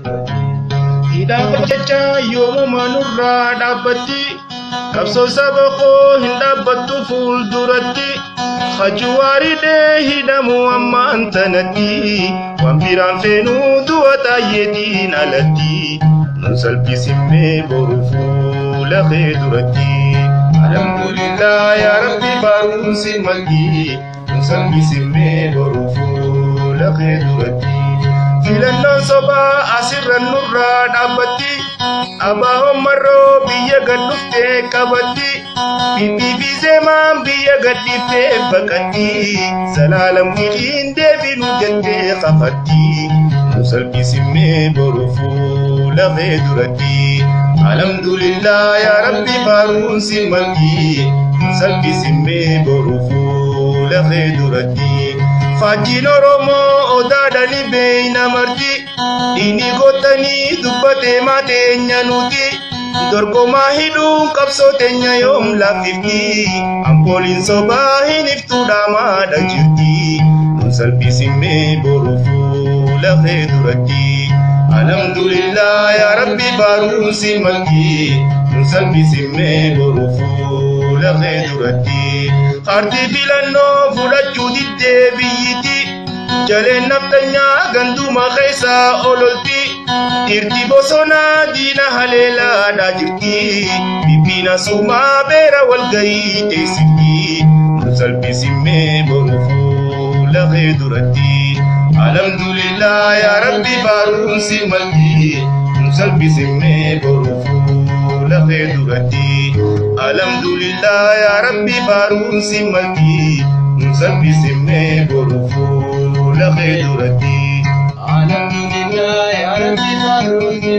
duratti. Hidhaan jecha yoomuma nurraa dhaabbatti. Qabsoo saba koo hin dhaabbattu fuulduratti. Hajuwaaridhee hidhamu ammaan tanatti. Waan biraan feenuu du'a taayyeetiin alatti. Nun salphisimmee boru fuula kee duratti. Alhamdulillah yaa Rabbi faaruun si malti. Nun salphisimmee boru fuula kee duratti. Filannoon sobaa asirra nurraa dhaabbatti. Abaahoon marroo biyya gad dhuftee qabatti. PP fi zeemaan biyya gad dhiiftee baqatti. Zalaalam wiliin deebinu jettee kafatti. Nu salphisimmee boru fuula kee duratti. Alhamdulillah yaa Rabbi faaruun si malti. Nu salphisimmee boru fuula kee duratti. Faajjiin Oromoo odaadhani beeyna marti. Dhiini gootanii dubbatee maateenya nuti. Dorgomaa hidhuun qabsoo teenya yoom laaffifti. Ampooliin sobaa hin iftuu dhaamaadha jirti. Nun salphisimmee boru fuula kee duratti. Alhamdulillah yaa Rabbi faaruun si malti. Nun salphisimmee boru fuula kee duratti. Kaartii filannoo fudhachuu diddee biyyiti. Jaleen naftanyaa ganduma keessa ololti. Dhiirti bosonaa diina haleelaadhaa jirti. Bibbiina sumaa beera walgayii teessifti. Nun salphisimmee boru fuula kee duratti. Alhamdulillah yaa Rabbi faaruun si malti. Nun salphisimmee boru fuula kee duratti. Alhamdulillah yaa Rabbi faaruun si malti. Nun salphisimmee boru fuula kee duratti. Alhamdulillah yaa Rabbi faaruun si